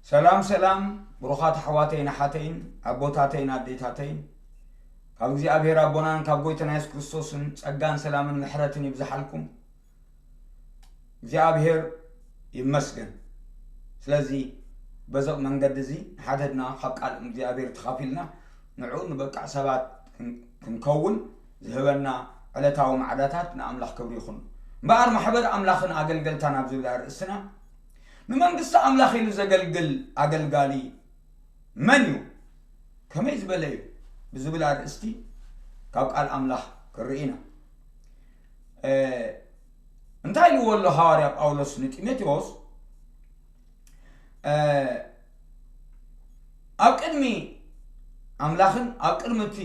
ሰላም ሰላም፣ ብሩኻት ኣሕዋተይን ኣሓተይን፣ ኣቦታተይን ኣዴታተይን፣ ካብ እግዚኣብሔር ኣቦናን ካብ ጎይታና የሱስ ክርስቶስን ጸጋን ሰላምን ምሕረትን ይብዝሓልኩም። እግዚኣብሔር ይመስገን። ስለዚ በዚ መንገዲ እዚ ንሓደድና ካብ ቃል እግዚኣብሔር ተኻፊልና ንዕኡ ንበቅዕ ሰባት ክን-፣ ክንከውን ዝህበና ዕለታዊ ማዕዳታት ንኣምላኽ ክብሪ ይኹን። እምበኣር ማሕበር ኣምላኽን ኣገልገልታን ኣብ ዝብል ኣርእስትና፣ ንመንግስቲ ኣምላኽ ኢሉ ዘገልግል ኣገልጋሊ መን እዩ? ከመይ ዝበለ እዩ? ብዝብል ኣርእስቲ ካብ ቃል ኣምላኽ ክርኢ ኢና። እ፣ እንታይ ኢልዎ ኣሎ ሃዋርያ ጳውሎስ ንጢሞቴዎስ? እ፣ ኣብ ቅድሚ ኣምላኽን ኣብ ቅድሚ እቲ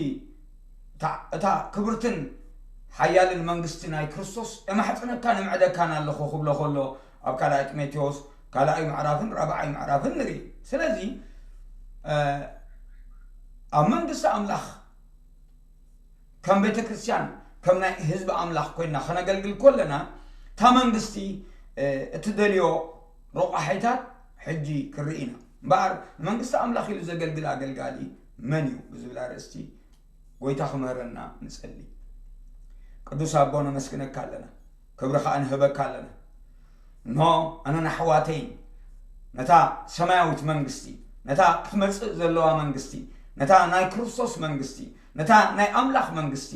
እታ፣ እታ ክብርትን ሓያልን መንግስቲ ናይ ክርስቶስ እማሕጽነካን እምዕደካን ኣለኹ ክብሎ ከሎ ኣብ ካልኣይ ጢሞቴዎስ ካልኣይ ምዕራፍን ራብዓይ ምዕራፍን ንርኢ። ስለዚ፣ እ፣ ኣብ መንግስቲ ኣምላኽ ከም ቤተ ክርስቲያን፣ ከም ናይ ህዝቢ ኣምላኽ ኮይና ከነገልግል ከለና፣ እታ መንግስቲ፣ እ፣ እትደልዮ ረቋሒታት ሕጂ ክርኢ ኢና። እምበኣር፣ ንመንግስቲ ኣምላኽ ኢሉ ዘገልግል ኣገልጋሊ መን እዩ? ብዝብል ኣርእስቲ ጎይታ ክምህረና ንጸሊ። ቅዱስ ኣቦ፣ ነመስግነካ ኣለና፣ ክብሪ ኸኣ ንህበካ ኣለና። እንሆ፣ ኣነን ኣሕዋተይን ነታ ሰማያዊት መንግስቲ፣ ነታ ክትመጽእ ዘለዋ መንግስቲ፣ ነታ ናይ ክርስቶስ መንግስቲ፣ ነታ ናይ ኣምላኽ መንግስቲ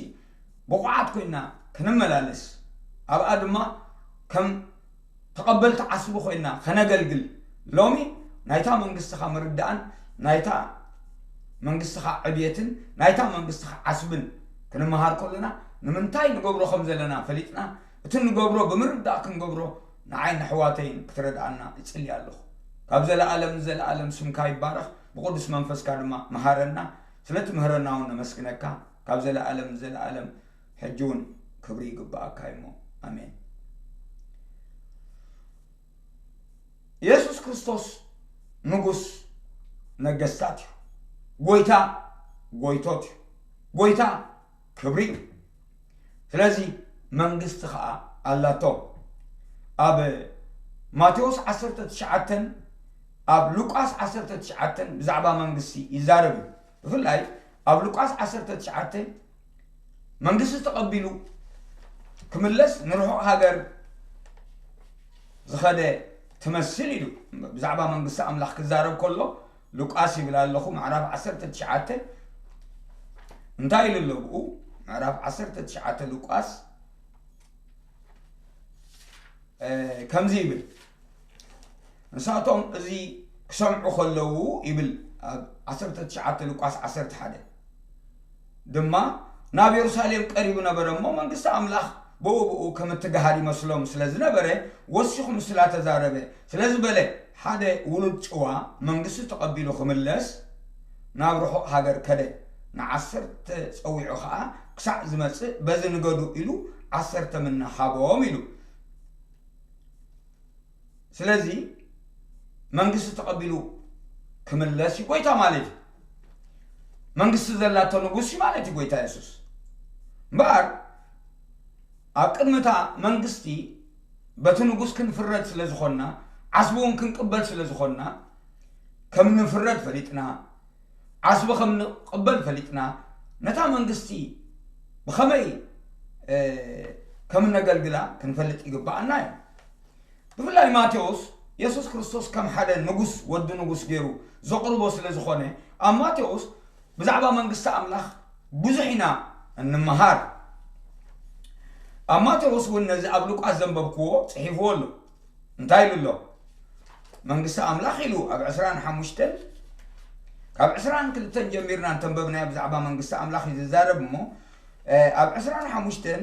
ብቑዓት ኮይና ክንመላለስ፣ ኣብኣ ድማ ከም ተቐበልቲ ዓስቢ ኮይና ከነገልግል፣ ሎሚ ናይታ መንግስትኻ ምርዳእን ናይታ መንግስትኻ ዕብየትን ናይታ መንግስትኻ ዓስብን ክንመሃር ከለና፣ ንምንታይ ንገብሮ ከም ዘለና ፈሊጥና፣ እቲ ንገብሮ ብምርዳእ ክንገብሮ ንዓይ ንኣሕዋተይን ክትረድኣና እጽሊ ኣለኹ። ካብ ዘለኣለም ንዘለኣለም ስምካ ይባረኽ፣ ብቅዱስ መንፈስካ ድማ መሃረና። ስለ ትምህረና እውን ነመስግነካ። ካብ ዘለኣለም ንዘለኣለም ሕጂ እውን ክብሪ ይግብኣካ እሞ፣ ኣሜን። የሱስ ክርስቶስ ንጉስ ነገስታት እዩ። ጎይታ ጎይቶት እዩ። ጎይታ ክብሪ እዩ። ስለዚ መንግስቲ ኸኣ ኣላቶ። ኣብ ማቴዎስ ዓሰርተ ትሽዓተን ኣብ ሉቃስ ዓሰርተ ትሽዓተን ብዛዕባ መንግስቲ ይዛረብ እዩ። ብፍላይ ኣብ ሉቃስ ዓሰርተ ትሽዓተ መንግስቲ ተቐቢሉ ክምለስ ንርሑቕ ሃገር ዝኸደ ትመስል ኢሉ። ብዛዕባ መንግስቲ ኣምላኽ ክዛረብ ከሎ ሉቃስ ይብል ኣለኹ፣ ምዕራፍ ዓሰርተ ትሽዓተ እንታይ ኢሉ ኣሎ ብኡ? ምዕራፍ ዓሰርተ ትሽዓተ ሉቃስ፣ እ፣ ከምዚ ይብል፣ ንሳቶም እዚ ክሰምዑ ከለዉ ይብል ኣብ ዓሰርተ ትሽዓተ ሉቃስ ዓሰርተ ሓደ ድማ፣ ናብ የሩሳሌም ቀሪቡ ነበረ እሞ መንግስቲ ኣምላኽ ብኡ ብኡ ከም እትገሃድ ይመስሎም ስለ ዝነበረ፣ ወሲኹ ምስላ ተዛረበ። ስለዚ በለ፣ ሓደ ውሉድ ጭዋ መንግስቲ ተቐቢሉ ክምለስ ናብ ርሑቕ ሃገር ከደ። ንዓሰርተ ጸዊዑ ኸኣ ክሳዕ ዝመጽእ በዚ ንገዱ ኢሉ ዓሰርተ ምና ሃቦም ኢሉ። ስለዚ መንግስቲ ተቐቢሉ ክምለስ እዩ ጎይታ ማለት እዩ። መንግስቲ ዘላቶ ንጉስ እዩ ማለት እዩ ጎይታ የሱስ። እምበኣር ኣብ ቅድሚ እታ መንግስቲ በቲ ንጉስ ክንፍረድ ስለ ዝኾንና፣ ዓስቢ እውን ክንቅበል ስለ ዝኾንና፣ ከም ንፍረድ ፈሊጥና፣ ዓስቢ ከም ንቕበል ፈሊጥና፣ ነታ መንግስቲ ብኸመይ፣ እ፣ ከም እነገልግላ ክንፈልጥ ይግብኣና እዩ። ብፍላይ ማቴዎስ የሱስ ክርስቶስ ከም ሓደ ንጉስ፣ ወዲ ንጉስ ገይሩ ዘቕርቦ ስለ ዝኾነ፣ ኣብ ማቴዎስ ብዛዕባ መንግስቲ ኣምላኽ ብዙሕ ኢና እንመሃር። ኣብ ማቴዎስ እውን ነዚ ኣብ ሉቃስ ዘንበብክዎ ጽሒፍዎ ኣሎ። እንታይ ኢሉ ኣሎ? መንግስቲ ኣምላኽ ኢሉ ኣብ ዕስራን ሓሙሽተን፣ ካብ ዕስራን ክልተን ጀሚርና እንተንበብናዮ ብዛዕባ መንግስቲ ኣምላኽ እዩ ዝዛረብ እሞ፣ እ፣ ኣብ ዕስራን ሓሙሽተን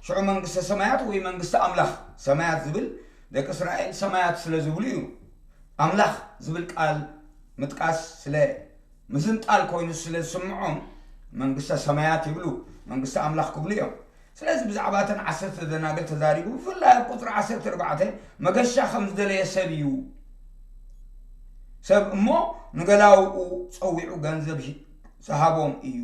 ሽዑ መንግስተ ሰማያት ወይ መንግስቲ ኣምላኽ፣ ሰማያት ዝብል ደቂ እስራኤል ሰማያት ስለ ዝብሉ እዩ። ኣምላኽ ዝብል ቃል ምጥቃስ ስለ ምዝንጣል ኮይኑ ስለ ዝስምዖም መንግስተ ሰማያት ይብሉ፣ መንግስቲ ኣምላኽ ክብሉ እዮም። ስለዚ ብዛዕባ እተን ዓሰርተ ደናግል ተዛሪቡ፣ ብፍላይ ኣብ ቁጽሪ ዓሰርተ ኣርባዕተ መገሻ ከም ዝደለየ ሰብ እዩ። ሰብ እሞ ንገላውኡ ጸዊዑ ገንዘብ ሂ-፣ ዝሃቦም እዩ።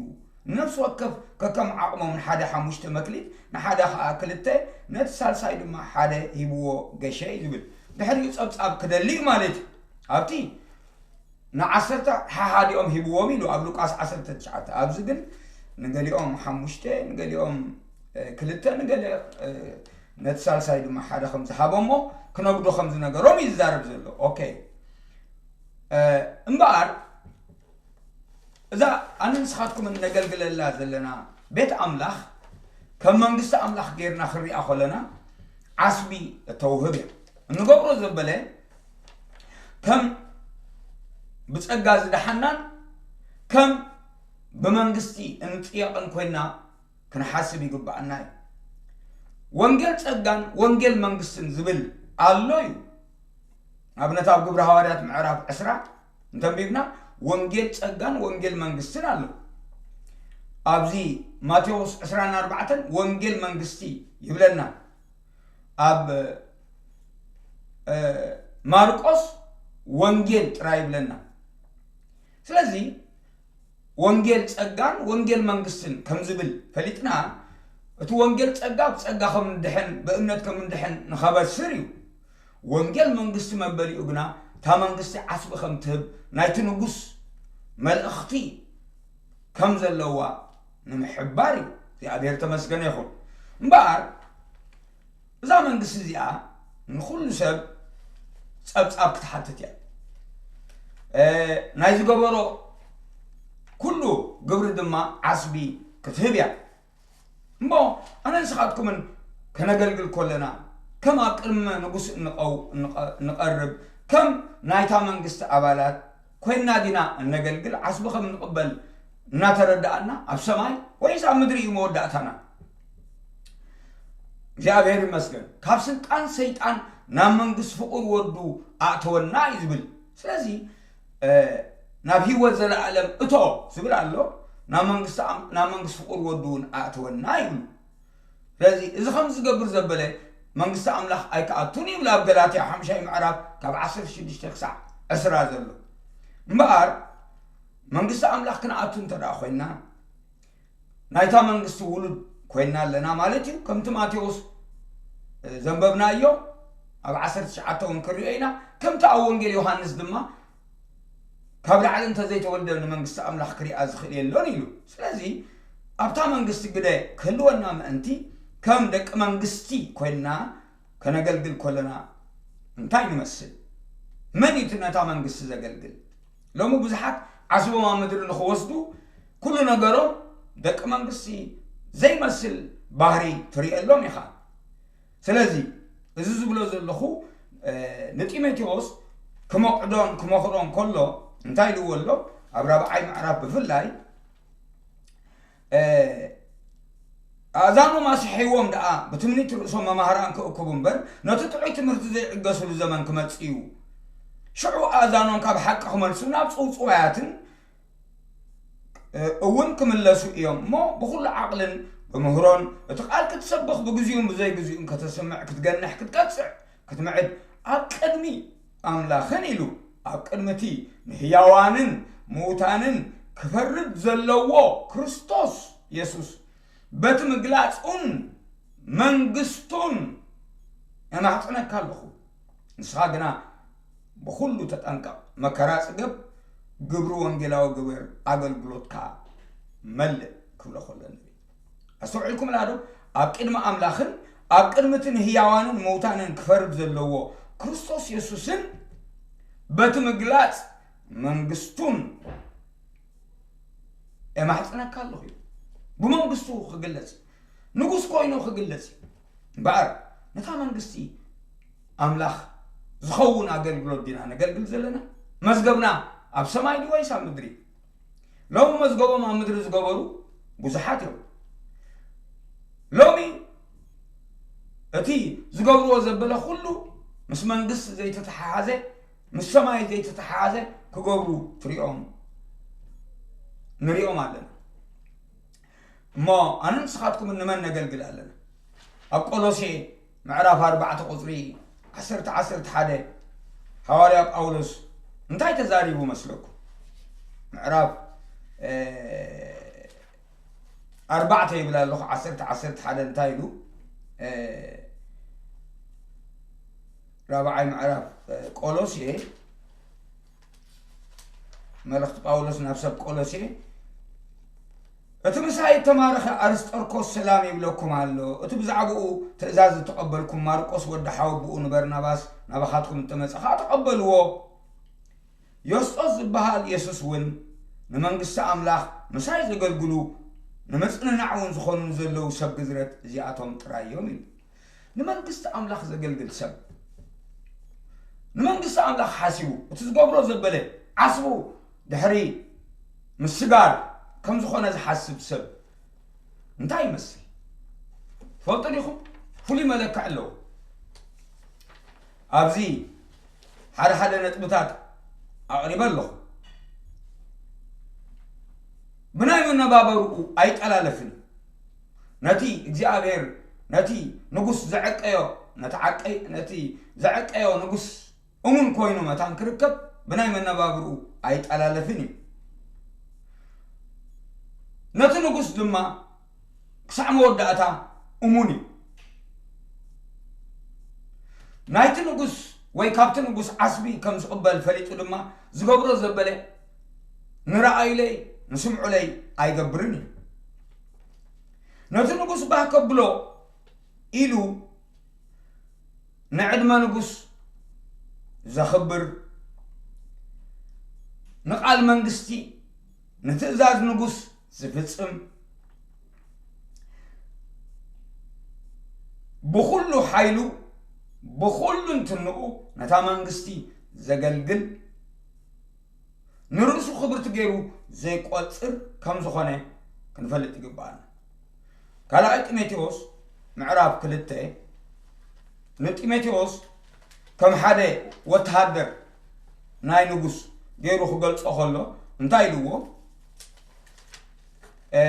ንነፍሲ ወከፍ ከከም ዓቕሞም ንሓደ ሓሙሽተ መክሊት፣ ንሓደ ኸኣ ክልተ፣ ነቲ ሳልሳይ ድማ ሓደ ሂብዎ ገሸ እዩ ዝብል። ድሕሪኡ ጸብጻብ ክደሊ እዩ ማለት እዩ። ኣብቲ ንዓሰርተ ሓሓዲኦም ሂብዎም ኢሉ ኣብ ሉቃስ ዓሰርተ ትሽዓተ። ኣብዚ ግን ንገሊኦም ሓሙሽተ፣ ንገሊኦም ክልተ፣ ንገለ ነቲ ሳልሳይ ድማ ሓደ ከም ዝሃቦ እሞ ክነግዶ ከም ዝነገሮም እዩ ዝዛረብ ዘሎ። ኦኬ። እምበኣር እዛ ኣነ ንስኻትኩም እነገልግለላ ዘለና ቤት ኣምላኽ ከም መንግስቲ ኣምላኽ ጌርና ክንሪኣ ከለና ዓስቢ እተውህብ እያ። እንገብሮ ዘበለ ከም ብጸጋ ዝደሓናን ከም ብመንግስቲ እንጥየቕን ኮይና ክንሓስብ ይግብኣና እዩ። ወንጌል ጸጋን ወንጌል መንግስትን ዝብል ኣሎ እዩ። ኣብነት ኣብ ግብሪ ሃዋርያት ምዕራፍ ዕስራ እንተንቢብና ወንጌል ጸጋን ወንጌል መንግስትን ኣሎ። ኣብዚ ማቴዎስ ዕስራን ኣርባዕተን ወንጌል መንግስቲ ይብለና። ኣብ ማርቆስ ወንጌል ጥራይ ይብለና። ስለዚ ወንጌል ጸጋን ወንጌል መንግስትን ከም ዝብል ፈሊጥና እቲ ወንጌል ጸጋ ብጸጋ ከም ንድሕን ብእምነት ከም ንድሕን ንኸበስር እዩ። ወንጌል መንግስቲ መበሊኡ ግና እታ መንግስቲ ዓስቢ ከም ትህብ ናይቲ ንጉስ መልእኽቲ ከም ዘለዋ ንምሕባር እዩ። እግዚኣብሔር ተመስገነ ይኹን። እምበኣር እዛ መንግስቲ እዚኣ ንኹሉ ሰብ ጸብጻብ ክትሓትት እያ። ናይ ዝገበሮ ኩሉ ግብሪ ድማ ዓስቢ ክትህብ እያ። እሞ ኣነ ንስኻትኩምን ከነገልግል ከለና ከም ኣብ ቅድሚ ንጉስ እንቐርብ ከም ናይታ መንግስቲ ኣባላት ኮይና ዲና እነገልግል ዓስቢ ከም ንቕበል እናተረዳኣና ኣብ ሰማይ ወይስ ኣብ ምድሪ እዩ መወዳእታና? እግዚኣብሔር ይመስገን ካብ ስልጣን ሰይጣን ናብ መንግስቲ ፍቑር ወዱ ኣእተወና እዩ ዝብል። ስለዚ ናብ ህይወት ዘለኣለም እቶ ዝብል ኣሎ። ናብ መንግስቲ ፍቑር ወዱ እውን ኣእተወና ይብሉ። ስለዚ እዚ ከም ዝገብር ዘበለ መንግስቲ ኣምላኽ ኣይክኣቱን ይብል ኣብ ገላትያ ሓምሻይ ምዕራፍ ካብ ዓሰርተ ሽዱሽተ ክሳዕ ዕስራ ዘሎ። እምበኣር መንግስቲ ኣምላኽ ክንኣቱ እንተ ደኣ ኮይንና ናይታ መንግስቲ ውሉድ ኮይንና ኣለና ማለት እዩ። ከምቲ ማቴዎስ ዘንበብናዮ ኣብ ዓሰርተ ትሽዓተ እውን ክንሪኦ ኢና። ከምቲ ኣብ ወንጌል ዮሃንስ ድማ ካብ ላዕሊ እንተዘይተወልደ ንመንግስቲ ኣምላኽ ክሪኣ ዝኽእል የሎን ኢሉ። ስለዚ ኣብታ መንግስቲ ግደ ክህልወና ምእንቲ ከም ደቂ መንግስቲ ኮይንና ከነገልግል ከለና እንታይ ንመስል? መን እዩ እቲ ነታ መንግስቲ ዘገልግል? ሎሚ ብዙሓት ዓስቦም ኣብ ምድሪ ንኽወስዱ ኩሉ ነገሮም ደቂ መንግስቲ ዘይመስል ባህሪ ትርእየሎም ኢኻ። ስለዚ እዚ ዝብሎ ዘለኹ ንጢሞቴዎስ ክመቕዶን ክመኽሮን ከሎ እንታይ ኢልዎ ኣሎ? ኣብ ራብዓይ ምዕራፍ ብፍላይ ኣእዛኖም ኣስሒዎም ደኣ ብትምኒት ርእሶም መማህራን ክእክቡ እምበር ነቲ ጥዑይ ትምህርቲ ዘይዕገስሉ ዘመን ክመጽእ እዩ። ሽዑ ኣእዛኖም ካብ ሓቂ ክመልሱ ናብ ጽውጽዋያትን እውን ክምለሱ እዮም እሞ ብኹሉ ዓቕልን ብምህሮን እቲ ቃል ክትሰብኽ ብግዚኡን ብዘይግዚኡን ከተስምዕ ክትገንሕ ክትቀጽዕ ክትምዕድ ኣብ ቅድሚ ኣምላኽን ኢሉ ኣብ ቅድሚ እቲ ንህያዋንን ምዉታንን ክፈርድ ዘለዎ ክርስቶስ የሱስ በቲ ምግላጹን መንግስቱን እማሕጽነካ ኣለኹ። ንስኻ ግና ብኹሉ ተጠንቀቕ፣ መከራ ጽገብ፣ ግብሪ ወንጌላዊ ግበር፣ ኣገልግሎትካ መልእ ክብሎ ከሎ ንርኢ። ኣስተውዒልኩምላ ዶ? ኣብ ቅድሚ ኣምላኽን ኣብ ቅድሚ እቲ ንህያዋንን ምውታንን ክፈርድ ዘለዎ ክርስቶስ የሱስን በቲ ምግላጽ መንግስቱን የማሕጽነካ ኣለኹ እዩ። ብመንግስቱ ክግለጽ እዩ። ንጉስ ኮይኑ ክግለጽ እዩ። እምበኣር ነታ መንግስቲ ኣምላኽ ዝኸውን ኣገልግሎት ዲና ነገልግል ዘለና? መዝገብና ኣብ ሰማይ ድዩ ወይስ ኣብ ምድሪ? ሎሚ መዝገቦም ኣብ ምድሪ ዝገበሩ ብዙሓት እዮም። ሎሚ እቲ ዝገብርዎ ዘበለ ኩሉ ምስ መንግስቲ ዘይተተሓሓዘ፣ ምስ ሰማይ ዘይተተሓሓዘ ክገብሩ ትሪኦም ንሪኦም ኣለና። እሞ ኣነ ንስኻትኩም ንመን ነገልግል ኣለና? ኣብ ቆሎሴ ምዕራፍ ኣርባዕተ ቁጽሪ ዓሰርተ፣ ዓሰርተ ሓደ ሃዋርያ ጳውሎስ እንታይ ተዛሪቡ መስለኩም? ምዕራፍ ኣርባዕተ ይብል ኣለኹ፣ ዓሰርተ፣ ዓሰርተ ሓደ እንታይ ኢሉ? ራብዓይ ምዕራፍ ቆሎሴ መልእኽቲ ጳውሎስ ናብ ሰብ ቆሎሴ፣ እቲ ምሳይ እተማረኸ ኣርስጠርኮስ ሰላም ይብለኩም ኣሎ። እቲ ብዛዕባኡ ትእዛዝ እተቐበልኩም ማርቆስ ወዲ ሓወብኡ ንበርናባስ ናባኻትኩም እተመጸ ኸኣ ተቐበልዎ። ዮስጦስ ዝበሃል የሱስ እውን ንመንግስቲ ኣምላኽ ምሳይ ዘገልግሉ ንምጽንናዕ እውን ዝኾኑ ዘለዉ ሰብ ግዝረት እዚኣቶም ጥራይ እዮም ኢሉ። ንመንግስቲ ኣምላኽ ዘገልግል ሰብ፣ ንመንግስቲ ኣምላኽ ሓሲቡ፣ እቲ ዝገብሮ ዘበለ ዓስቡ ድሕሪ ምስጋር ከም ዝኾነ ዝሓስብ ሰብ እንታይ ይመስል? ትፈልጡ ዲኹም? ፍሉይ መለክዕ ኣለዎ። ኣብዚ ሓደ ሓደ ነጥብታት ኣቕሪበ ኣለኹ። ብናይ መነባበርኡ ኣይጠላለፍን። ነቲ እግዚኣብሔር፣ ነቲ ንጉስ ዘዐቀዮ፣ ነቲ ዓቀይ-፣ ነቲ ዘዐቀዮ ንጉስ እሙን ኮይኑ መታን ክርከብ ብናይ መነባብርኡ ኣይጠላለፍን እዩ። ነቲ ንጉስ ድማ ክሳዕ መወዳእታ እሙን እዩ። ናይቲ ንጉስ ወይ ካብቲ ንጉስ ዓስቢ ከም ዝቕበል ፈሊጡ ድማ ዝገብሮ ዘበለ ንረኣዩለይ ንስምዑለይ ኣይገብርን እዩ። ነቲ ንጉስ ባህ ከብሎ ኢሉ ንዕድመ ንጉስ ዘኽብር፣ ንቓል መንግስቲ፣ ንትእዛዝ ንጉስ ዝፍጽም፣ ብኹሉ ሓይሉ፣ ብኹሉ እንትንኡ ነታ መንግስቲ ዘገልግል፣ ንርእሱ ክብርቲ ገይሩ ዘይቆጽር ከም ዝኾነ ክንፈልጥ ይግብኣና። ካልኣይ ጢሞቴዎስ ምዕራፍ ክልተ ንጢሞቴዎስ ከም ሓደ ወተሃደር ናይ ንጉስ ገይሩ ክገልጾ ከሎ እንታይ ኢልዎ? እ፣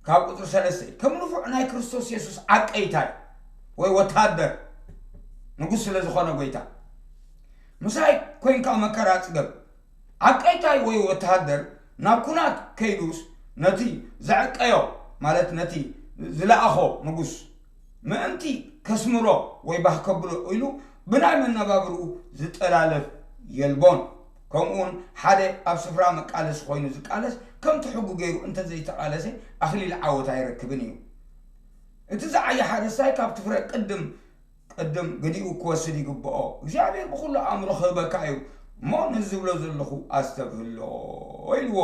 ካብ ቁጽሪ ሰለስተ፣ ከም ንፉዕ ናይ ክርስቶስ የሱስ ዓቀይታይ ወይ ወተሃደር ንጉስ ስለ ዝኾነ ጎይታ፣ ምሳይ ኮይንካ መከራ ጽገብ። ዓቀይታይ ወይ ወተሃደር ናብ ኩናት ከይዱስ ነቲ ዘዐቀዮ፣ ማለት ነቲ ዝለኣኾ ንጉስ ምእንቲ ከስምሮ ወይ ባህ ከብሎ ኢሉ ብናይ መነባብርኡ ዝጠላለፍ የልቦን። ከምኡውን ሓደ ኣብ ስፍራ መቃለሲ ኮይኑ ዝቃለስ ከምቲ ሕጉ ገይሩ እንተዘይተቓለሰ ኣኽሊል ዓወት ኣይረክብን እዩ። እቲ ዝዓየ ሓረስታይ ካብቲ ፍረ ቅድም ቅድም ግዲኡ ክወስድ ይግብኦ። እግዚኣብሔር ብኹሉ ኣእምሮ ክህበካ እዩ እሞ ነዚ ዝብሎ ዘለኹ ኣስተብህሎ ኢልዎ።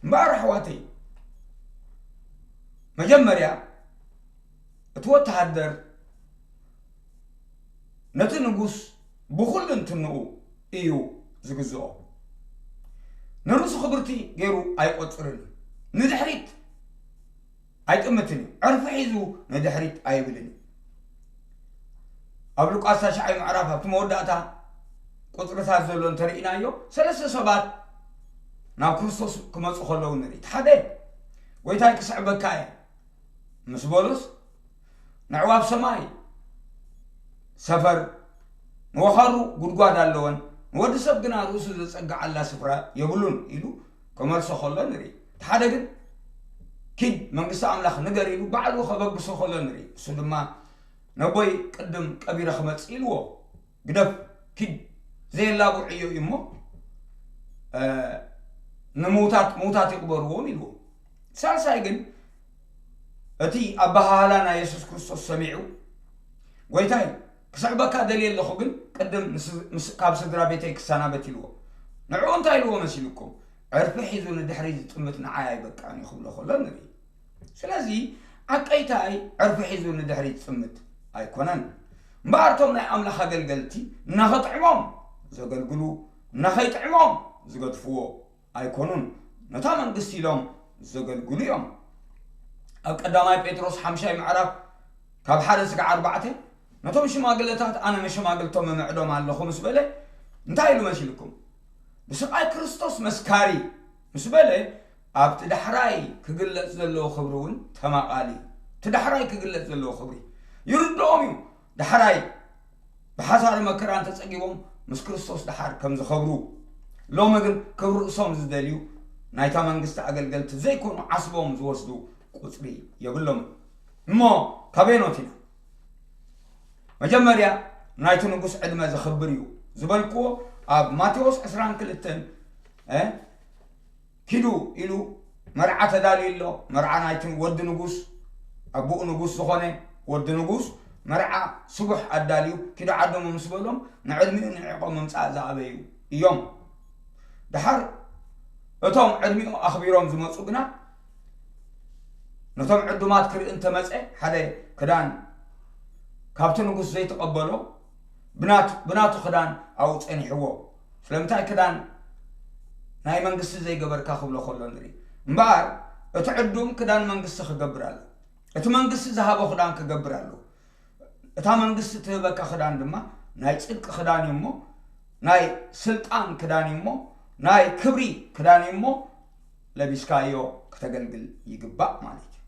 እምበኣር ኣሕዋተይ፣ መጀመርያ እቲ ወተሃደር ነቲ ንጉስ ብኹሉ እንትንኡ እዩ ዝግዝኦ። ንርእሱ ክብርቲ ገይሩ ኣይቆጽርን እዩ። ንድሕሪት ኣይጥምትን እዩ። ዕርፊ ሒዙ ንድሕሪት ኣይብልን እዩ። ኣብ ሉቃስ ታሽዓይ ምዕራፍ ኣብቲ መወዳእታ ቁጽርታት ዘሎ እንተርኢናዮ፣ ሰለስተ ሰባት ናብ ክርስቶስ ክመጹ ከለዉ ንርኢ። እቲ ሓደ፣ "ጎይታይ ክስዕበካ እየ" ምስ በሉስ፣ ነዕዋፍ ሰማይ ሰፈር፣ ንወኻሩ ጉድጓድ ኣለወን፣ ንወዲ ሰብ ግና ርእሱ ዘጸግዓላ ስፍራ የብሉን ኢሉ ክመልሶ ከሎ ንርኢ። እቲ ሓደ ግን፣ "ኪድ መንግስቲ ኣምላኽ ንገር" ኢሉ ባዕሉ ከበግሶ ከሎ ንርኢ። እሱ ድማ፣ "ነቦይ ቅድም ቀቢረ ክመጽእ" ኢልዎ። "ግደፍ፣ ኪድ፣ ዘየላቡ ዕዮ እዩ እሞ፣ እ፣ ንምውታት ምውታት ይቕበርዎም" ኢልዎ። ሳልሳይ ግን እቲ ኣበሃህላ ናይ የሱስ ክርስቶስ ሰሚዑ፣ "ጎይታይ፣ ክስዕበካ ደልየ ኣለኹ፣ ግን ቅድም ምስ፣ ምስ፣ ካብ ስድራ ቤተይ ክሰናበት" ኢልዎ። ንዕኡ እንታይ ኢልዎ መሲልኩም? "ዕርፊ ሒዙ ንድሕሪት ዝጥምት ንዓይ ኣይበቅዕን እዩ" ክብሎ ከሎ ንርኢ። ስለዚ ዓቀይታይ ዕርፊ ሒዙ ንድሕሪት ዝጥምት ኣይኮነን። እምበኣር እቶም ናይ ኣምላኽ ኣገልገልቲ እናኸጥዕሞም ዘገልግሉ፣ እናኸይጥዕሞም ዝገድፍዎ ኣይኮኑን። ነታ መንግስቲ ኢሎም ዘገልግሉ እዮም። ኣብ ቀዳማይ ጴጥሮስ ሓምሻይ ምዕራፍ ካብ ሓደ ስጋዕ ኣርባዕተ፣ ነቶም ሽማግለታት ኣነ መሸማግልቶም እምዕዶም ኣለኹ ምስ በለ፣ እንታይ ኢሉ መሲልኩም? "ብስቓይ ክርስቶስ መስካሪ" ምስ በለ፣ ኣብቲ ዳሕራይ ክግለጽ ዘለዎ ክብሪ እውን ተማቓሊ። እቲ ዳሕራይ ክግለጽ ዘለዎ ክብሪ ይርድኦም እዩ። ዳሕራይ ብሓሳረ መከራ እንተጸጊቦም ምስ ክርስቶስ ደሓር ከም ዝኸብሩ፣ ሎሚ ግን ክብሪ ርእሶም ዝደልዩ ናይታ መንግስቲ ኣገልገልቲ ዘይኮኑ ዓስቦም ዝወስዱ ቁጽሪ የብሎምን። እሞ ካበየኖት ኢና? መጀመርያ ናይቲ ንጉስ ዕድመ ዘኽብር እዩ ዝበልክዎ ኣብ ማቴዎስ ዕስራን ክልተን እ፣ ኪዱ ኢሉ መርዓ ተዳልዩ ኣሎ። መርዓ ናይቲ ወዲ ንጉስ፣ ኣቦኡ ንጉስ ዝኾነ ወዲ ንጉስ መርዓ ስቡሕ ኣዳልዩ፣ ኪዱ ዓዶም ምስ በሎም፣ ንዕድሚኡ ንዒቖም ምምጻእ ዝኣበዩ እዮም። ደሓር እቶም ዕድሚኡ ኣኽቢሮም ዝመጹ ግና፣ ነቶም ዕዱማት ክርኢ እንተመጸ፣ ሓደ ክዳን ካብቲ ንጉስ ዘይተቐበሎ፣ ብናቱ፣ ብናቱ ክዳን ኣብኡ ጸኒሕዎ። ስለምንታይ ክዳን ናይ መንግስቲ ዘይገበርካ ክብሎ ከሎ ንርኢ። እምበኣር እቲ ዕዱም ክዳን መንግስቲ ክገብር ኣሎ። እቲ መንግስቲ ዝሃቦ ክዳን ክገብር ኣሎ። እታ መንግስቲ ትህበካ ክዳን ድማ ናይ ጽድቂ ክዳን እዩ እሞ፣ ናይ ስልጣን ክዳን እዩ እሞ፣ ናይ ክብሪ ክዳን እዩ እሞ፣ ለቢስካዮ ክተገልግል ይግባእ ማለት እዩ።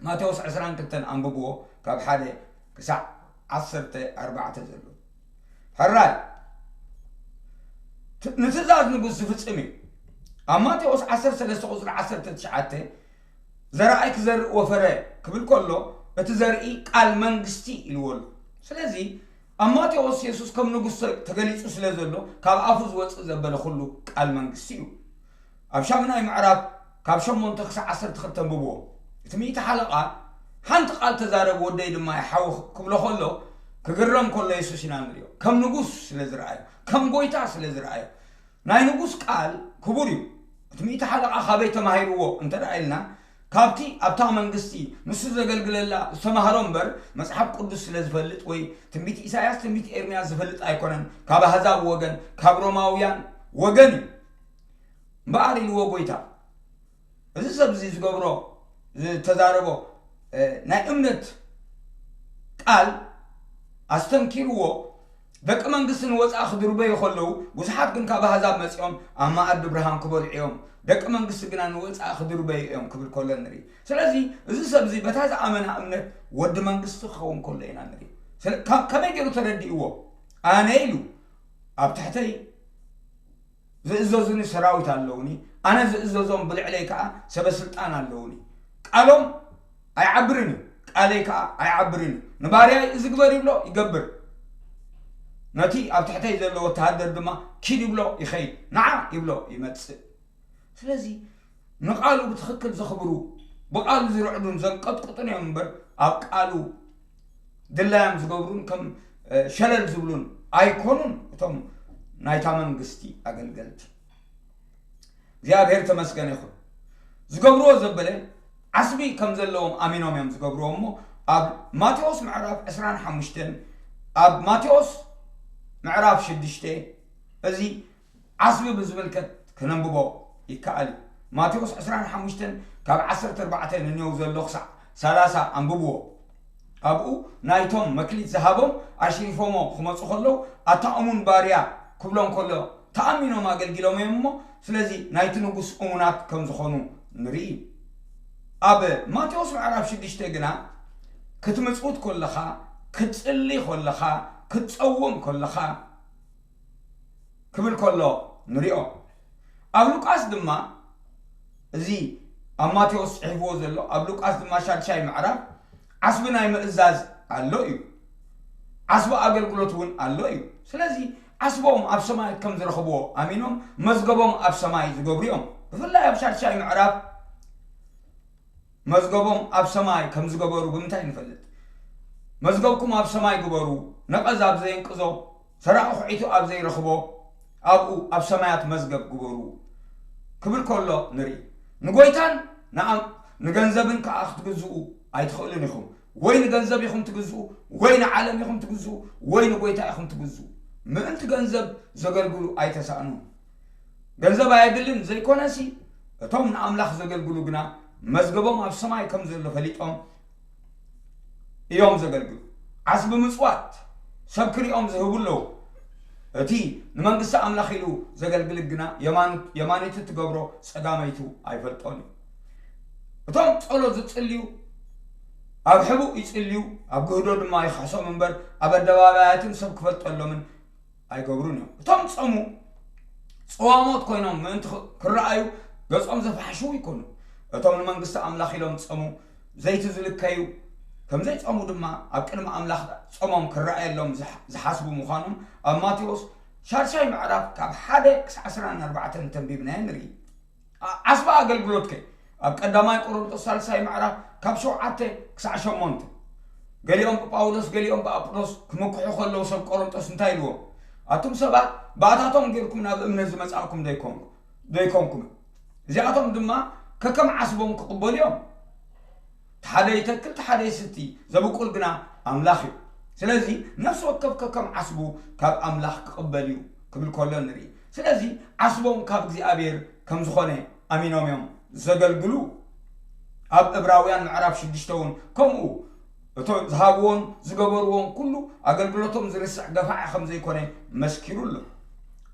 ማቴዎስ ዕስራን ክልተን ኣንብብዎ፣ ካብ ሓደ ክሳዕ ዓሰርተ ኣርባዕተ ዘሎ። ሕራይ፣ ት-፣ ንትእዛዝ ንጉስ ዝፍጽም እዩ። ኣብ ማቴዎስ ዓሰርተ ሰለስተ ቁጽሪ ዓሰርተ ትሽዓተ፣ "ዘርኣይ ክዘርእ ወፈረ" ክብል ከሎ፣ እቲ ዘርኢ ቃል መንግስቲ ኢልዎ ኣሎ። ስለዚ ኣብ ማቴዎስ የሱስ ከም ንጉስ ተ-፣ ተገሊጹ ስለ ዘሎ፣ ካብ ኣፉ ዝወጽእ ዘበለ ኩሉ ቃል መንግስቲ እዩ። ኣብ ሻምናይ ምዕራፍ ካብ ሸሞንተ ክሳዕ ዓሰርተ ክልተ ኣንብብዎ። እቲ ሚእቲ ሓለቓ፣ "ሓንቲ ቃል ተዛረብ ወደይ ድማ ይሓዊ" ክብሎ ከሎ፣ ክግረም ከሎ የሱስ ኢና ንሪኦ። ከም ንጉስ ስለ ዝረኣዮ፣ ከም ጎይታ ስለ ዝረኣዮ። ናይ ንጉስ ቃል ክቡር እዩ። እቲ ሚእቲ ሓለቓ ካበይ ተማሂርዎ እንተ ደኣ ኢልና፣ ካብቲ ኣብታ መንግስቲ ንሱ ዘገልግለላ ዝተማህሮ እምበር፣ መጽሓፍ ቅዱስ ስለ ዝፈልጥ ወይ ትንቢት ኢሳያስ፣ ትንቢት ኤርምያስ ዝፈልጥ ኣይኮነን። ካብ ኣህዛብ ወገን፣ ካብ ሮማውያን ወገን እዩ እምበኣር ኢልዎ ጎይታ። እዚ ሰብ እዚ ዝገብሮ፣ ዝተዛረቦ፣ እ፣ ናይ እምነት ቃል ኣስተንኪርዎ። ደቂ መንግስቲ ንወጻኢ ክድርበዩ ከለዉ፣ ብዙሓት ግን ካብ ኣህዛብ መጺኦም ኣብ መኣዲ ብርሃን ክበልዑ እዮም። ደቂ መንግስቲ ግና ንወጻኢ ክድርበዩ እዮም ክብል ከሎ ንርኢ። ስለዚ እዚ ሰብ እዚ በታ ዝኣመና እምነት ወዲ መንግስቲ ክኸውን ከሎ ኢና ንርኢ። ስለ-፣ ካብ-፣ ከመይ ገይሩ ተረዲእዎ? ኣነ ኢሉ፣ ኣብ ትሕተይ ዝእዘዙኒ ሰራዊት ኣለውኒ፣ ኣነ ዝእዘዞም፣ ብልዕለይ ከኣ ሰበ ስልጣን ኣለውኒ። ቃሎም ኣይዓብርን እዩ፣ ቃለይ ከኣ ኣይዓብርን እዩ። ንባርያይ እዚ ግበር ይብሎ፣ ይገብር። ነቲ ኣብ ትሕተይ ዘሎ ወተሃደር ድማ ኪድ ይብሎ፣ ይኸይድ፣ ንዓ ይብሎ፣ ይመጽእ። ስለዚ ንቃሉ ብትኽክል ዘኽብሩ፣ ብቃሉ ዝርዕዱን ዘንቀጥቅጡን እዮም እምበር፣ ኣብ ቃሉ ድላዮም ዝገብሩን ከም፣ እ፣ ሸለል ዝብሉን ኣይኮኑን እቶም ናይታ መንግስቲ ኣገልገልቲ። እግዚኣብሔር ተመስገን ይኹን። ዝገብርዎ ዘበለ ዓስቢ ከም ዘለዎም ኣሚኖም እዮም ዝገብርዎ እሞ፣ ኣብ ማቴዎስ ምዕራፍ ዕስራን ሓሙሽተን፣ ኣብ ማቴዎስ ምዕራፍ ሽዱሽተ፣ እዚ ዓስቢ ብዝምልከት ክነንብቦ ይከኣል እዩ። ማቴዎስ ዕስራን ሓሙሽተን ካብ ዓሰርተ ኣርባዕተ ንኔው ዘሎ ክሳዕ ሰላሳ ኣንብብዎ። ኣብኡ ናይቶም መክሊት ዝሃቦም ኣሽሪፎሞ ክመጹ ከለዉ፣ ኣታ እሙን ባርያ ክብሎም ከሎ፣ ተኣሚኖም ኣገልጊሎም እዮም እሞ፣ ስለዚ ናይቲ ንጉስ እሙናት ከም ዝኾኑ ንርኢ። ኣብ ማቴዎስ ምዕራፍ ሽዱሽተ ግና፣ ክትምጽውት ከለኻ፣ ክትጽሊ ከለኻ፣ ክትጸውም ከለኻ፣ ክብል ከሎ ንሪኦ። ኣብ ሉቃስ ድማ፣ እዚ ኣብ ማቴዎስ ጽሒፍዎ ዘሎ፣ ኣብ ሉቃስ ድማ ሻድሻይ ምዕራፍ ዓስቢ ናይ ምእዛዝ ኣሎ እዩ። ዓስቢ ኣገልግሎት እውን ኣሎ እዩ። ስለዚ ዓስቦም ኣብ ሰማይ ከም ዝረኽብዎ ኣሚኖም መዝገቦም ኣብ ሰማይ ዝገብሩ እዮም። ብፍላይ ኣብ ሻድሻይ ምዕራፍ መዝገቦም ኣብ ሰማይ ከም ዝገበሩ ብምንታይ ንፈልጥ? "መዝገብኩም ኣብ ሰማይ ግበሩ፣ ነቐዝ ኣብ ዘየንቅዞ፣ ሰራቒ ኹዒቱ ኣብ ዘይረኽቦ፣ ኣብኡ ኣብ ሰማያት መዝገብ ግበሩ" ክብል ከሎ ንርኢ። ንጎይታን ንኣም-፣ ንገንዘብን ከኣ ክትግዝኡ ኣይትኽእሉን ኢኹም። ወይ ንገንዘብ ኢኹም ትግዝኡ፣ ወይ ንዓለም ኢኹም ትግዝኡ፣ ወይ ንጎይታ ኢኹም ትግዝኡ። ምእንቲ ገንዘብ ዘገልግሉ ኣይተሳእኑ። ገንዘብ ኣየድልን ዘይኮነሲ፣ እቶም ንኣምላኽ ዘገልግሉ ግና መዝገቦም ኣብ ሰማይ ከም ዘሎ ፈሊጦም እዮም ዘገልግሉ። ዓስቢ ምጽዋት ሰብ ክሪኦም ዝህቡ ኣለዉ። እቲ ንመንግስቲ ኣምላኽ ኢሉ ዘገልግል ግና የማን-፣ የማነይቲ ትገብሮ ጸጋመይቱ ኣይፈልጦን እዩ። እቶም ጸሎት ዝጽልዩ ኣብ ሕቡእ ይጽልዩ፣ ኣብ ግህዶ ድማ ይኽሕሶም እምበር ኣብ ኣደባባያትን ሰብ ክፈልጠሎምን ኣይገብሩን እዮም። እቶም ጸሙ ጸዋሞት ኮይኖም ምእንቲ ኽ-፣ ክረኣዩ ገጾም ዘፈሓሽዉ ይኮኑ። እቶም ንመንግስቲ ኣምላኽ ኢሎም ጸሙ ዘይትዝልከዩ፣ ከም ዘይጸሙ ድማ ኣብ ቅድሚ ኣምላኽ ጸሞም ክረኣየሎም ዝሓ-፣ ዝሓስቡ ምዃኖም ኣብ ማቴዎስ ሻድሻይ ምዕራፍ ካብ ሓደ ክሳዕ ዕስራን ኣርባዕተን እንተንቢብናዮ ንርኢ። ዓ- ዓስቢ ኣገልግሎትከ ኣብ ቀዳማይ ቆሮንጦስ ሳልሳይ ምዕራፍ ካብ ሸውዓተ ክሳዕ ሸሞንተ። ገሊኦም ብጳውሎስ ገሊኦም ብኣጵሎስ ክምክሑ ከለዉ ሰብ ቆሮንጦስ እንታይ ኢልዎም? ኣቱም ሰባት ብኣታቶም ጌርኩም ናብ እምነት ዝመጻእኩም ዶይኮንኩ ዶይኮንኩም? እዚኣቶም ድማ ከከም ዓስቦም ክቕበሉ እዮም። እቲ ሓደ ይተክል እቲ ሓደ ይስቲ፣ ዘብቁል ግና ኣምላኽ እዩ። ስለዚ ነፍሲ ወከፍ ከከም ዓስቡ ካብ ኣምላኽ ክቕበል እዩ ክብል ከሎ ንርኢ። ስለዚ ዓስቦም ካብ እግዚኣብሔር ከም ዝኾነ ኣሚኖም እዮም ዘገልግሉ። ኣብ ዕብራውያን ምዕራፍ ሽዱሽተ እውን ከምኡ፣ እቶ ዝሃብዎን ዝገበርዎን ኩሉ ኣገልግሎቶም ዝርስዕ ገፋዒ ከም ዘይኮነ መስኪሩ ኣሎ።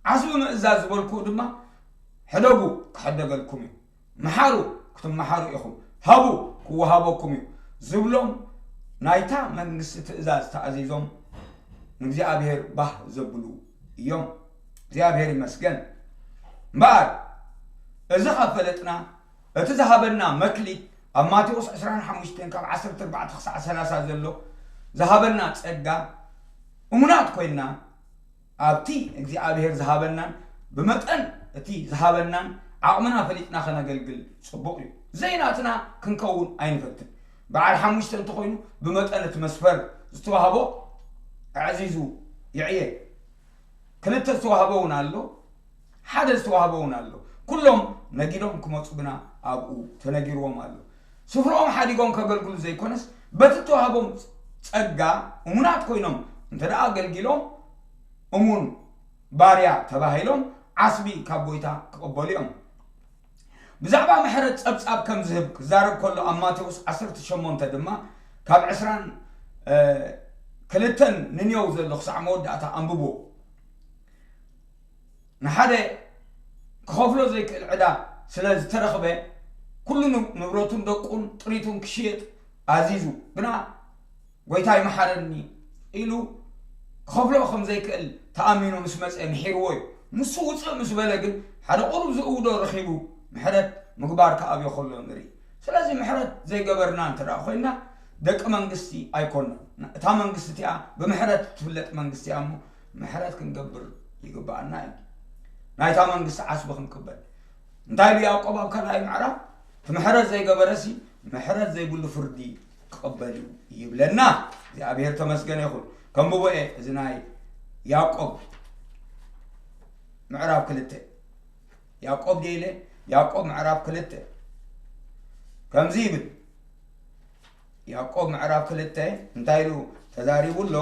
ዓስቢ ምእዛዝ ዝበልኩ ድማ ሕደጉ ክሕደገልኩም እዩ፣ መሓሩ ክትመሓሩ ኢኹም፣ ሃቡ ክወሃበኩም እዩ ዝብሎም ናይታ መንግስቲ ትእዛዝ ተኣዚዞም ንእግዚኣብሔር ባህ ዘብሉ እዮም። እግዚኣብሔር ይመስገን። እምበኣር እዚ ካብ ፈለጥና እቲ ዝሃበና መክሊት ኣብ ማቴዎስ ዕስራን ሓሙሽተን ካብ ዓሰርተ ኣርባዕተ ክሳዕ ሰላሳ ዘሎ ዝሃበና ጸጋ እሙናት ኮይንና ኣብቲ እግዚኣብሔር ዝሃበናን ብመጠን እቲ ዝሃበናን ዓቕምና ፈሊጥና ከነገልግል ጽቡቕ እዩ። ዘይናትና ክንከውን ኣይንፈትን። በዓል ሓሙሽተ እንተኾይኑ ብመጠን እቲ መስፈር ዝተዋህቦ ኣዕዚዙ ይዕየ። ክልተ ዝተዋህቦ እውን ኣሎ፣ ሓደ ዝተዋህቦ እውን ኣሎ። ኩሎም ነጊዶም ክመጹ ግና ኣብኡ ተነጊርዎም ኣሎ። ስፍርኦም ሓዲጎም ከገልግሉ ዘይኮነስ በቲ እተዋህቦም ጸጋ እሙናት ኮይኖም እንተ ደኣ ኣገልጊሎም እሙን ባርያ ተባሂሎም ዓስቢ ካብ ጎይታ ክቕበሉ እዮም። ብዛዕባ ምሕረት ጸብጻብ ከም ዝህብ ክዛረብ ከሎ ኣብ ማቴዎስ ዓሰርተ ሸሞንተ ድማ ካብ ዕስራን ክልተን ንንየው ዘሎ ክሳዕ መወዳእታ ኣንብቦ። ንሓደ ክኸፍሎ ዘይክእል ዕዳ ስለ ዝተረኽበ ኩሉ ንብረቱን ደቁን ጥሪቱን ክሽየጥ ኣዚዙ። ግና ጎይታይ መሓረኒ ኢሉ ክኸፍሎ ከም ዘይክእል ተኣሚኑ ምስ መጸ ምሒርዎ እዩ። ንሱ ውጽእ ምስ በለ ግን ሓደ ቁሩብ ዝእውዶ ረኺቡ ምሕረት ምግባር ክኣብዮ ከሎ ንርኢ። ስለዚ ምሕረት ዘይገበርና እንተ ደኣ ኮይንና ደቂ መንግስቲ ኣይኮንና። እታ መንግስቲ እቲኣ ብምሕረት እትፍለጥ መንግስቲ እያ እሞ ምሕረት ክንገብር ይግብኣና እዩ። ናይታ መንግስቲ ዓስቢ ክንቅበል እንታይ ኢሉ ያዕቆብ ኣብ ካልኣይ ምዕራፍ? እቲ ምሕረት ዘይገበረሲ ምሕረት ዘይብሉ ፍርዲ ክቕበል እዩ ይብለና። እግዚኣብሔር ተመስገነ ይኹን። ከንብቦ እየ እዚ ናይ ያዕቆብ ምዕራፍ ክልተ። ያዕቆብ ድየ ኢለ? ያዕቆብ ምዕራፍ ክልተ ከምዚ ይብል። ያዕቆብ ምዕራፍ ክልተ እንታይ ኢሉ ተዛሪቡ ኣሎ?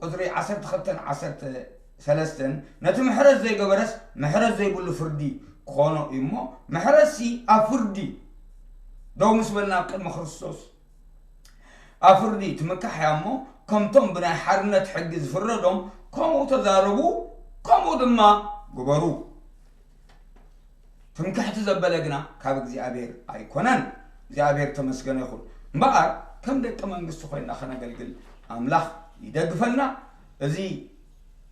ቁፅሪ ዓሰርተ ክልተን ዓሰርተ ሰለስተን ነቲ ምሕረት ዘይገበረስ ምሕረት ዘይብሉ ፍርዲ ክኾኖ እዩ እሞ ምሕረትሲ ኣብ ፍርዲ ደው ምስ በልና ኣብ ቅድሚ ክርስቶስ ኣብ ፍርዲ ትምካሕ እያ እሞ ከምቶም ብናይ ሓርነት ሕጊ ዝፍረዶም ከምኡ ተዛረቡ፣ ከምኡ ድማ ግበሩ። ትምክሕቲ ዘበለ ግና ካብ እግዚኣብሔር ኣይኮነን። እግዚኣብሔር ተመስገነ ይኹን። እምበኣር ከም ደቂ መንግስቲ ኮይንና ከነገልግል ኣምላኽ ይደግፈና። እዚ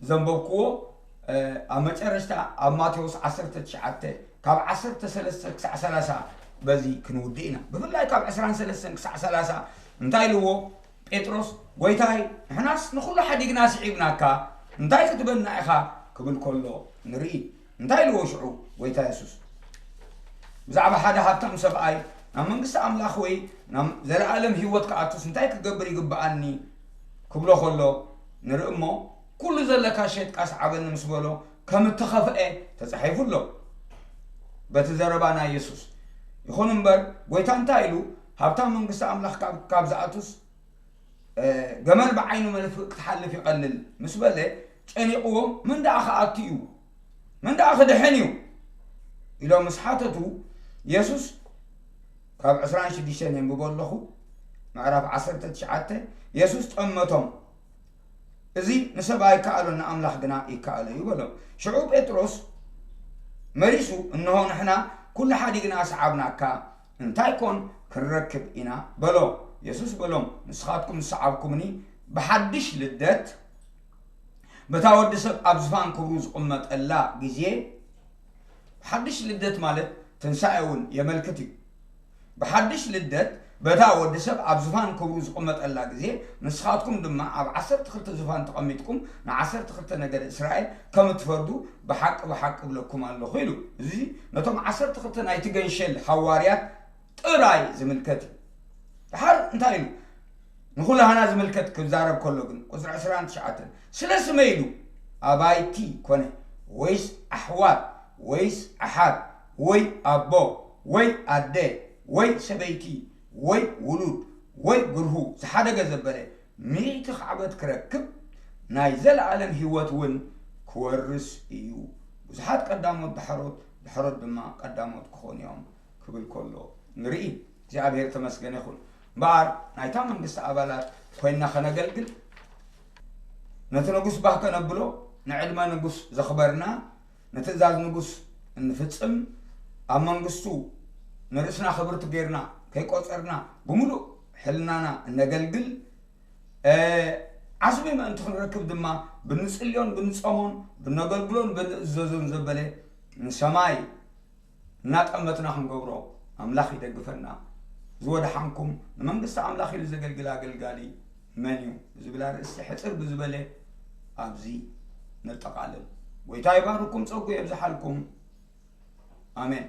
ዘንበብክዎ ኣብ መጨረሽታ ኣብ ማቴዎስ ዓሰርተ ትሽዓተ ካብ ዓሰርተ ሰለስተ ክሳዕ ሰላሳ በዚ ክንውድእ ኢና። ብፍላይ ካብ ዕስራን ሰለስተን ክሳዕ ሰላሳ እንታይ ኢልዎ? ጴጥሮስ ጎይታይ ንሕናስ ንኹሉ ሓዲግና ስዒብናካ እንታይ ክትበና ኢኻ ክብል ከሎ ንርኢ። እንታይ ኢልዎ ሽዑ ጎይታ የሱስ? ብዛዕባ ሓደ ሃብታም ሰብኣይ ናብ መንግስቲ ኣምላኽ ወይ ናብ ዘለኣለም ህይወት ክኣቱስ እንታይ ክገብር ይግብኣኒ ክብሎ ከሎ ንርኢ እሞ ኩሉ ዘለካ ሸጥካ ስዓበኒ ምስ በሎ ከም እተኸፍአ ተጻሒፉ ኣሎ በቲ ዘረባ ናይ የሱስ። ይኹን እምበር ጎይታ እንታይ ኢሉ? ሃብታም መንግስቲ ኣምላኽ ካብ ዝኣቱስ ገመል ብዓይኑ መርፍእ ክትሓልፍ ይቐልል ምስ በለ ጨኒቕዎም፣ መን ደኣ ክኣቱ እዩ? መን ደኣ ክድሕን እዩ? ኢሎም ምስ ሓተቱ የሱስ ካብ ዕስራን ሽዱሽተን የንብቦ ኣለኹ ምዕራፍ ዓሰርተ ትሽዓተ የሱስ ጠመቶም፣ እዚ ንሰብ ኣይከኣሎን ንኣምላኽ ግና ይከኣሎ እዩ በሎም። ሽዑ ጴጥሮስ መሊሱ እንሆ ንሕና ኩሉ ሓዲግና ሰዓብናካ እንታይ ኮን ክንረክብ ኢና በሎ። የሱስ በሎም ንስኻትኩም ዝሰዓብኩምኒ ብሓድሽ ልደት በታ ወዲ ሰብ ኣብ ዝፋን ክብሩ ዝቕመጠላ ግዜ ሓድሽ ልደት ማለት ትንሳኤ እውን የመልክት እዩ። ብሓድሽ ልደት በታ ወዲ ሰብ ኣብ ዝፋን ክብሩ ዝቕመጠላ ግዜ፣ ንስኻትኩም ድማ ኣብ ዓሰርተ ክልተ ዝፋን ተቐሚጥኩም ንዓሰርተ ክልተ ነገደ እስራኤል ከም እትፈርዱ ብሓቂ ብሓቂ እብለኩም ኣለኹ ኢሉ። እዚ ነቶም ዓሰርተ ክልተ ናይቲ ገንሸል ሃዋርያት ጥራይ ዝምልከት እዩ። ድሓር እንታይ ኢሉ? ንኹላህና ዝምልከት ክዛረብ ከሎ ግን፣ ቁጽሪ ዕስራን ትሽዓተን፣ ስለ ስመይ ኢሉ ኣባይቲ ኮነ፣ ወይስ ኣሕዋት፣ ወይስ ኣሓት፣ ወይ ኣቦ፣ ወይ ኣደ፣ ወይ ሰበይቲ፣ ወይ ውሉድ፣ ወይ ግርሁ ዝሓደገ ዘበለ፣ ሚእቲ ካዕበት ክረክብ፣ ናይ ዘለኣለም ህይወት እውን ክወርስ እዩ። ብዙሓት ቀዳሞት ዳሕሮት፣ ዳሕሮት ድማ ቀዳሞት ክኾኑ እዮም ክብል ከሎ ንርኢ። እግዚኣብሔር ተመስገነ ይኹን። እምበኣር ናይታ መንግስቲ ኣባላት ኮይንና ከነገልግል፣ ነቲ ንጉስ ባህ ከነብሎ፣ ንዕድመ ንጉስ ዘኽበርና፣ ንትእዛዝ ንጉስ እንፍጽም፣ ኣብ መንግስቱ ንርእስና ክብርቲ ጌርና ከይቆጸርና ብምሉእ ሕልናና እነገልግል፣ እ፣ ዓስቢ ምእንቲ ክንረክብ ድማ ብንጽልዮን ብንጸሞን ብነገልግሎን ብንእዘዞን ዘበለ ንሰማይ እናጠመትና ክንገብሮ ኣምላኽ ይደግፈና። ዝወደሓንኩም ንመንግስቲ ኣምላኽ ኢሉ ዘገልግል ኣገልጋሊ መን እዩ ብዝብል ኣርእስቲ ሕጽር ብዝበለ ኣብዚ ነጠቓልል። ጎይታ ይባርኩም፣ ጸጉ የብዝሓልኩም። ኣሜን።